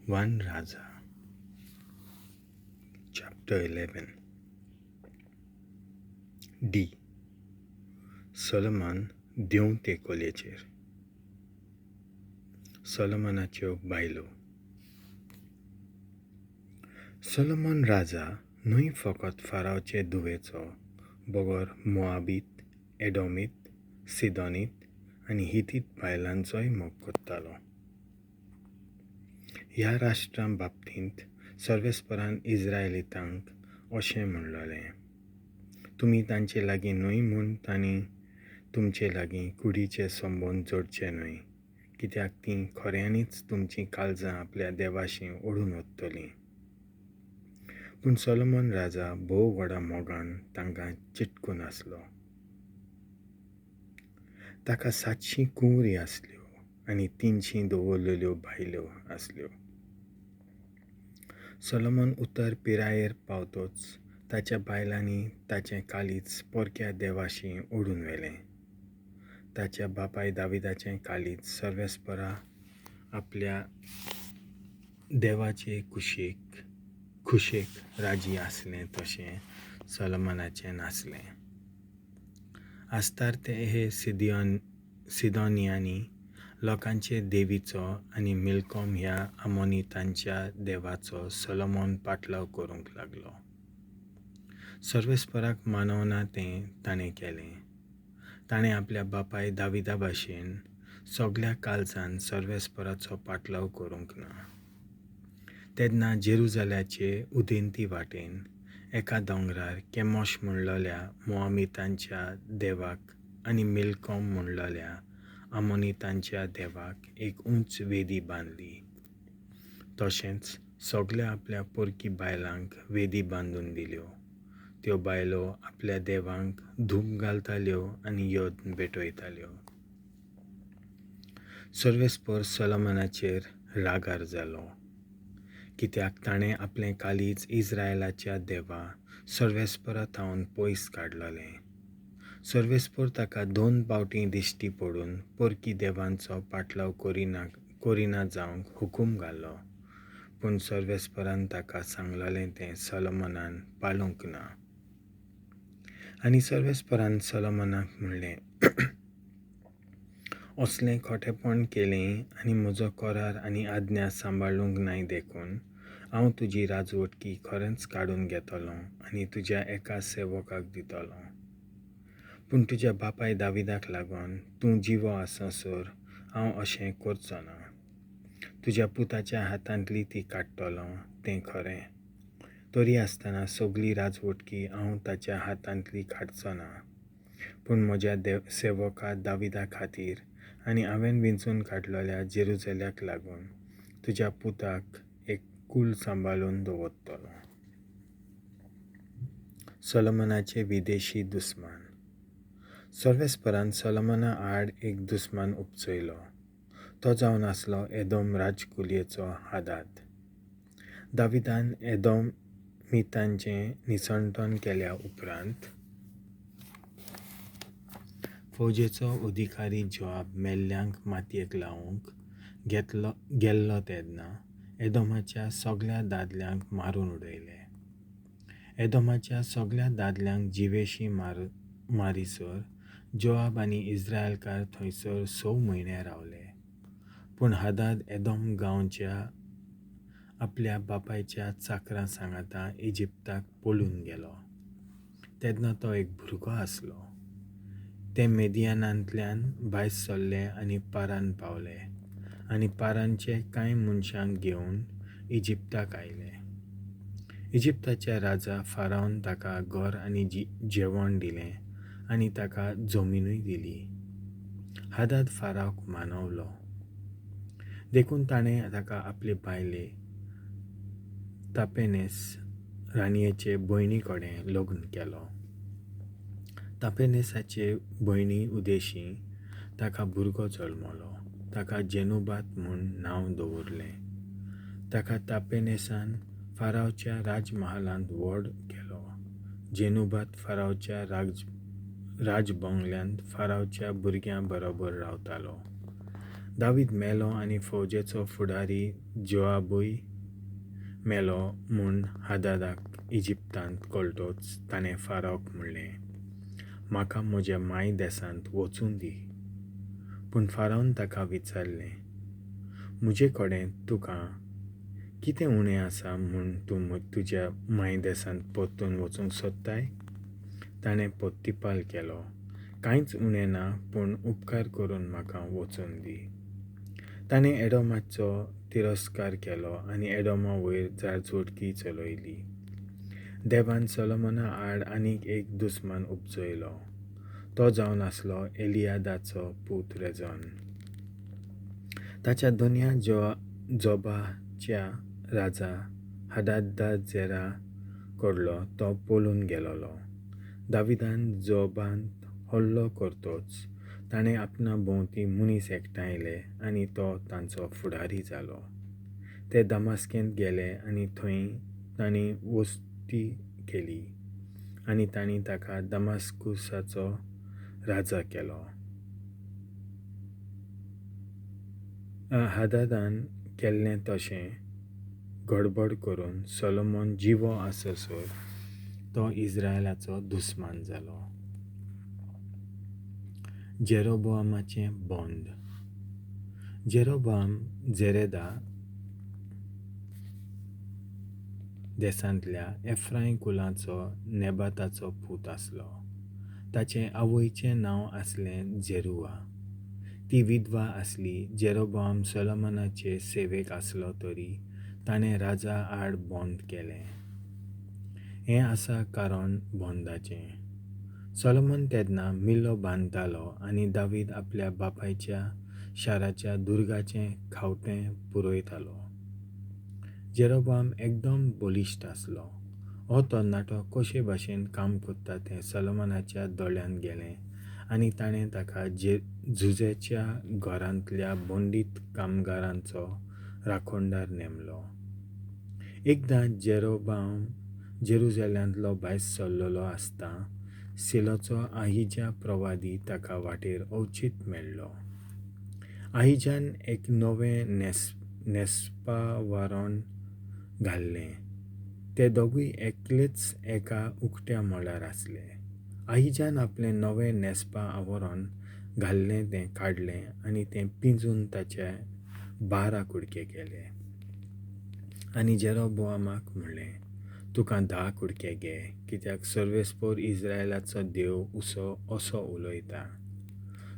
1 Raja chapter 11. D. Solomon देंवते कोलयेचेर. सोलोमनाच्यो बायलो. Solomon राजा न्हय फकत फारावचे धुवेचो बगर मोआबीत, एडोमीत, सिदोनीत आनी हितीत बायलांचोय मोग करतालो. ह्या राष्ट्रां बाबतींत सर्वेस्परान इस्रायलितांक अशें म्हणलेलें, तुमी तांचे लागीं न्हय म्हूण तांणी तुमचे लागीं कुडीचे संबंद जोडचे न्हय, कित्याक तीं खऱ्यांनीच तुमचीं काळजां आपल्या देवाशी ओडून वतलीं. पूण सोलोमन राजा भोव व्हडा मोगान तांकां चिटकून आसलो. ताका 700 कुंवरी आसल्यो आनी 300 दवरलेल्यो बायलो आसल्यो. सोलोमन उतर पिरायेर पावतोच ताच्या बायलांनी ताचें काळीज परक्या देवाशी ओडून व्हेलें. ताच्या बापाय दाविदाचें काळीज सर्वेस्परा आपल्या देवाचे खुशेक राजी आसलें तशें सोलोमनाचें नासलें. आस्तार ते हे सिदोनियांनी लोकांचे देवीचो आनी मिल्कोम ह्या आमोनितांच्या देवाचो सोलोमन पाटलाव करूंक लागलो. सर्वेस्पराक मानवना तें ताणें केलें. ताणें आपल्या बापाय दाविदा भाशेन सगल्या काळजान सर्वेस्पराचो पाटलाव करूंक ना. तेन्ना जेरुजाल्याचे उदेंती वाटेन एका दोंगरार केमोश म्हणलेल्या मोआमितांच्या देवाक आनी मिल्कोम म्हणलेल्या आमोनितांच्या देवाक एक उंच वेदी बांदली. तशेंच सगल्या आपल्या परकी बायलांक वेदी बांदून दिल्यो. त्यो बायलो आपल्या देवांक धूप घालताल्यो आनी यज्ञ भेटयताल्यो. सर्वेस्पर सोलोमनाचेर रागार जालो, कित्याक ताणें आपलें काळीज इस्रायलाच्या देवा सर्वेस्परा थावन पयस काडलेलें. सर्वेस्पर ताका 2 पावटीं दिश्टी पडून परकी देवांचो पाटलाव करिना जावंक हुकूम घालो, पूण सर्वेस्परान ताका सांगलेलें तें सोलोमनान पाळूंक ना. आनी सर्वेस्परान सोलोमनाक म्हणलें, असलें खोटेपण केलें आनी म्हजो करार आनी आज्ञा सांबाळूंक नाय देखून हांव तुजी राजवटकी खरेंच काडून घेतलो आनी तुज्या एका सेवकाक दितलो. पूण तुज्या बापाय दाविदाक लागून तूं जिवो आससर हांव अशें करचो ना. तुज्या पुताच्या हातांतली ती काडटलो तें खरें, तरी आसतना सगली राजवटकी हांव ताच्या हातांतली काडचो ना. पूण म्हज्या सेवका दाविदा खातीर आनी हांवें विंचून काडलेल्या जेरुजाल्याक लागून तुज्या पुताक एक कूल सांबाळून दवरतलो. सोलोमनाचे विदेशी दुस्मान. सर्वेस्परान सोलोमना आड एक दुस्मान उपचयलो. तो जावन आसलो एदोम राजकुलयेचो हादाद. दाविदान एदोमितांचें निसंटन केल्या उपरांत फौजेचो अधिकारी जोआब मेल्ल्यांक मातयेक लावंक गेल्लो तेन्ना एदोमाच्या सगल्या दादल्यांक मारून उडयले. एदोमाच्या सगल्या दादल्यांक जिवेशी मारीसर जोआब आनी इस्रायलकार थंयसर 6 म्हयने रावले. पूण हादाद एदोम गांवच्या आपल्या बापायच्या चाकरां सांगाता इजिप्ताक पळून गेलो. तेन्ना तो एक भुरगो आसलो. ते मेदियानांतल्यान भायर सरले आनी पारान पावले आनी पारानचे कांय मनशांक घेवन इजिप्ताक आयले. इजिप्ताच्या राजा फारावन ताका घर आनी जेवण दिलें आनी ताका जमिनूय दिली. हादाद फारावक मानवलो, देखून ताणें ताका आपले बायले तापेनेस राणयेचे भयणी कडेन लग्न केलो. तापेनेसाचे भयणी उदेशी ताका भुरगो जल्मलो. ताका जेनुबात म्हूण नांव दवरलें. ताका तापेनेसान फारावच्या राजमहालांत व्हड केलो. जेनुबात फारावच्या राजबंगल्यांत फारावच्या भुरग्यां बरोबर रावतालो. दावीद मेलो आनी फौजेचो फुडारी जोआबूय मेलो म्हूण हादादाक इजिप्तांत कळटोच ताणें फारोक म्हणलें, म्हाका म्हज्या माय देसांत वचूं दी. पूण फारावन ताका विचारलें, म्हजे कडेन तुका कितें उणें आसा म्हूण तूं तुज्या माय देसांत परतून वचूंक सोदताय? ताणें पोत्तिपाल केलो, कांयच उणें ना, पूण उपकार करून म्हाका वचून दी. ताणें एडोमाचो तिरस्कार केलो आनी एडोमा वयर जाळजोडकी चलयली. देवान सोलोमना आड आनीक एक दुस्मान उपजयलो, तो जावन आसलो एलियादाचो पूत रेजन. ताच्या दोनया जोबाच्या राजा हादादाझेरा कडलो तो पळून गेलोलो. दाविदान जोबांत हल्लो करतोच ताणें आपणा भोंवती मनीस एकठांयले आनी तो तांचो फुडारी जालो. ते दमास्केंत गेले आनी थंय तांणी वस्ती केली आनी तांणी ताका दमास्कुसाचो राजा केलो. हादादान केल्लें तशें गडबड करून सोलोमन जिवो आससर तो इस्रायलाचो दुस्मान जालो. जेरोबोआमाचें बंद. जेरोबोआम जेरेदा देसांतल्या एफ्राय कुलाचो नेबाताचो पूत आसलो. ताचे आवयचें नांव आसलें जेरुआ, ती विधवा आसली. जेरोबोआम सोलोमनाचे सेवेक आसलो तरी ताणें राजा आड बंद केलें. हें आसा कारण बंदाचें. सोलोमन तेन्ना मिल्लो बांदतालो आनी दावीद आपल्या बापायच्या शाराच्या दुर्गाचें खावटें पुरयतालो. जेरोबोआम एकदम बलिश्ट आसलो. हो तरणाटो कशे भाशेन काम करता तें सोलोमनाच्या दोळ्यांत गेलें आनी ताणें ताका झुजेच्या घरांतल्या बंदीत कामगारांचो राखणदार नेमलो. एकदां जेरोबाम जेरुजाल्यांतलो भायर सरलेलो आसता सिलोचो आहिजा प्रवादी ताका वाटेर अवचीत मेळ्ळो. आहिजान एक नवें न्हेसपावरण घाल्लें. ते दोगूय एकलेच एका उकत्या मळार आसले. आहिजान आपलें नवें न्हेसपा आवरण घाल्लें तें काडलें आनी तें पिंजून ताचे 12 कुडके केले आनी जेरोबोआमाक म्हणलें, तुका 10 कुडके घे, कित्याक सर्वेस्पोर इस्रायलाचो देव असो उलयता,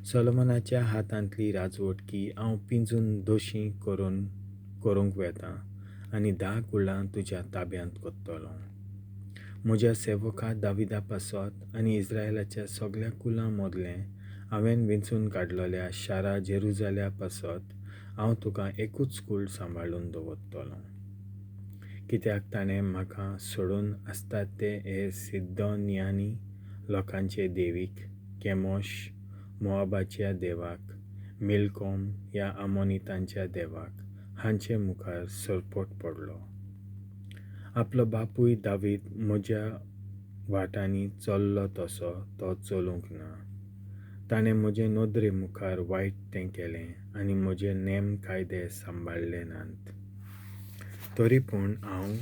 सोलोमनाच्या हातांतली राजवटकी हांव पिंजून दोशी करूंक वेता आनी 10 कुळां तुज्या ताब्यांत करतलो. म्हज्या सेवका दाविदा पासत आनी इस्रायलाच्या सगळ्या कुलां मदलें हांवें वेंचून काडलेल्या शारा जेरुजाल्या पासत हांव तुका एकूच कूळ सांबाळून दवरतलो. कित्याक ताणें म्हाका सोडून आसतात ते हे सिद्धोनियानी लोकांचे देवीक, केमोश मोआबाच्या देवाक, मिल्कोम ह्या आमोनितांच्या देवाक हांचे मुखार सरपट पडलो. आपलो बापूय दावीद म्हज्या वाटांनी चल्लो तसो तो चलूंक ना. ताणें म्हजे नदरे मुखार वायट तें केलें आनी म्हजे नेम कायदे सांबाळ्ळे नात. तरी पूण हांव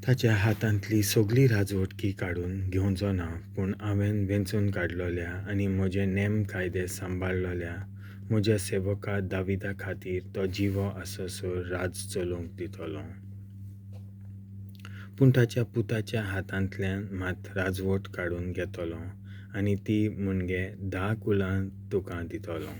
ताच्या हातांतली सगळी राजवटकी काडून घेवचो ना, पूण हांवें वेंचून काडलेल्या आनी म्हजे नेम कायदे सांबाळलेल्या म्हज्या सेवका दाविदा खातीर तो जिवो आससर राज चलोवंक दितलो. पूण ताच्या पुताच्या हातांतल्यान मात राजवट काडून घेतलो आनी ती म्हणजे 10 कुलां तुका दितलो.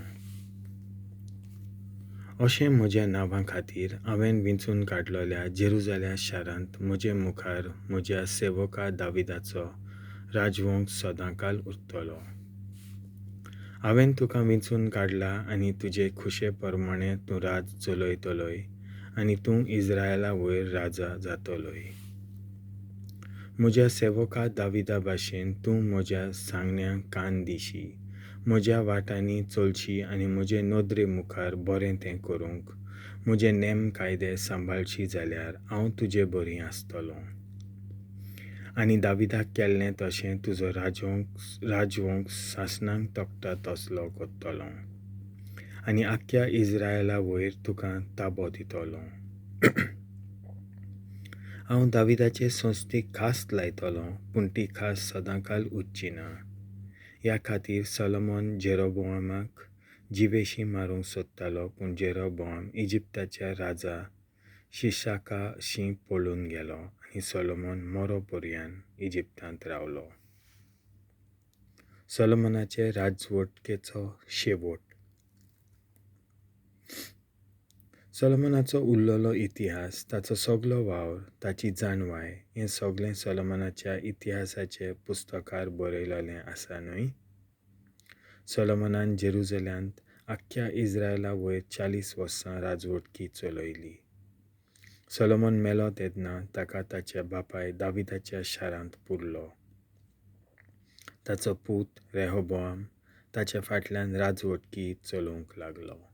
अशें म्हज्या नांवा खातीर हांवें वेंचून काडलेल्या जेरुजाल्या शारांत म्हजे मुखार म्हज्या सेवका दाविदाचो राजवंश सदांकाल उरतलो. हांवें तुका वेंचून काडला आनी तुजे खुशे प्रमाणे तूं राज चलयतलोय आनी तूं इस्रायला वयर राजा जातलोय. म्हज्या सेवका दाविदा भाशेन तूं म्हज्या सांगण्यांक कान दिशी, म्हज्या वाटांनी चलशी आनी म्हजे नदरे मुखार बरें तें करूंक म्हजे नेम कायदे सांबाळशी जाल्यार हांव तुजे बरी आसतलो. आनी दाविदाक केल्लें तशें तुजो राजवंक राजवंश सासणाक तगता तसलो कोत्तलो आनी आख्ख्या इज्रायला वयर तुका ताबो दितलो. हांव दाविदाचे संस्थेक खास लायतलो, पूण ती खास सदांकाल उरची ना. ह्या खातीर सलोमन जेरोबोआमाक जिवेशी मारूंक सोदतालो, पूण जेरोबोआम इजिप्ताच्या राजा शिशाकाशी पळून गेलो आनी सोलोमन मरो पर्यान इजिप्तांत रावलो. सोलोमनाचे राजवटकेचो शेवट. सोलोमनाचो उरलेलो इतिहास, ताचो सगलो वावर, ताची जाणवाय हें सगलें सोलोमनाच्या इतिहासाचे पुस्तकार बरयलेलें आसा न्हय? सोलोमनान जेरुजल्यांत आख्ख्या इज्रायला वयर 40 वर्सां राजवटकी चलयली. सोलोमन मेलो तेन्ना ताका ताच्या बापाय दाविदाच्या शारांत पुरलो. ताचो पूत रेहोबोआम ताच्या फाटल्यान राजवटकी चलोवंक लागलो.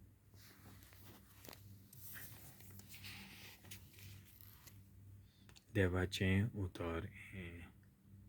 देवाचें उतर हें.